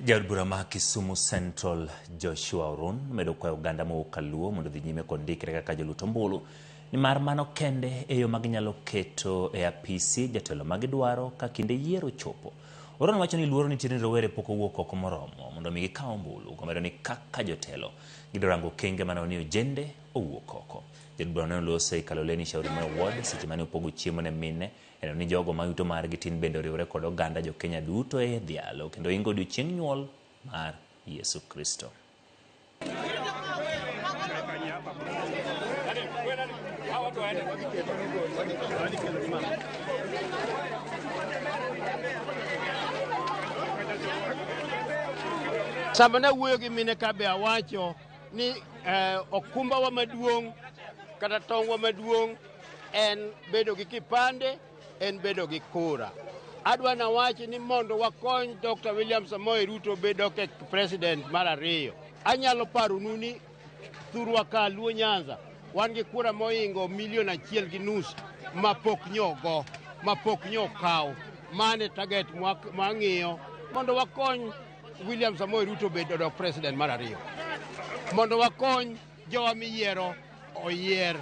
Jaod bura ma Kisumu Central Joshua Orun medo kwayo oganda mowuok Kaluo mondo odhi nyime kod ndikre kaka jolut ombulu nimar mano kende e yo ma ginyalo keto e apisi jatelo ma gidwaro ka kinde yiero ochopo. Orun wacho ni luoro nitie ni rowere pok owuok oko moromo mondo mi gikaw ombulu komedo ni kaka jotelo gidwa rango okenge mane ni ojende owuok oko. Jaod bura ne oloso e Kaloleni Shauri Moyo Ward seche mane opogo chiemo ne mine Neno ni jogo ma yuto margi tin bende oriwore kod oganda jo-Kenya duto e dhialo kendo ingo odiochieng' nyuol mar Yesu Kristo. Sama nawuoyo gi mine ka be awacho ni okumbawa maduong' kata tong'wa maduong' en bedo gi kipande, en bedo gi kura. Adwa nawach ni mondo wakony Dr. William Samoei Ruto bedo ke president mar ariyo. Anyalo paronu ni thurwa ka Luo Nyanza wan gi kura moingo milion 1.5 ma pok nyogo, ma pok nyokaw. Mane target mwang'iyo mondo wakony William Samoei Ruto bed odok president mar ariyo. Mondo wakony jowa miyiero oyier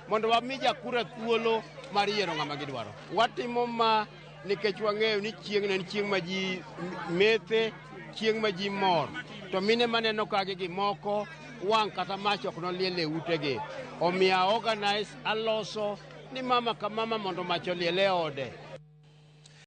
mondo wami jakura thuolo mar yiero ng'ama gidwaro. Watimo ma nikech wang'eyo ni chieng' en chieng' ma ji methe, chieng' ma ji mor. To mine maneno kagi gimoko wang' kata mach ok noliel e utegi. Omiyo a organize aloso ni mama ka mama mondo mach oliel e ode.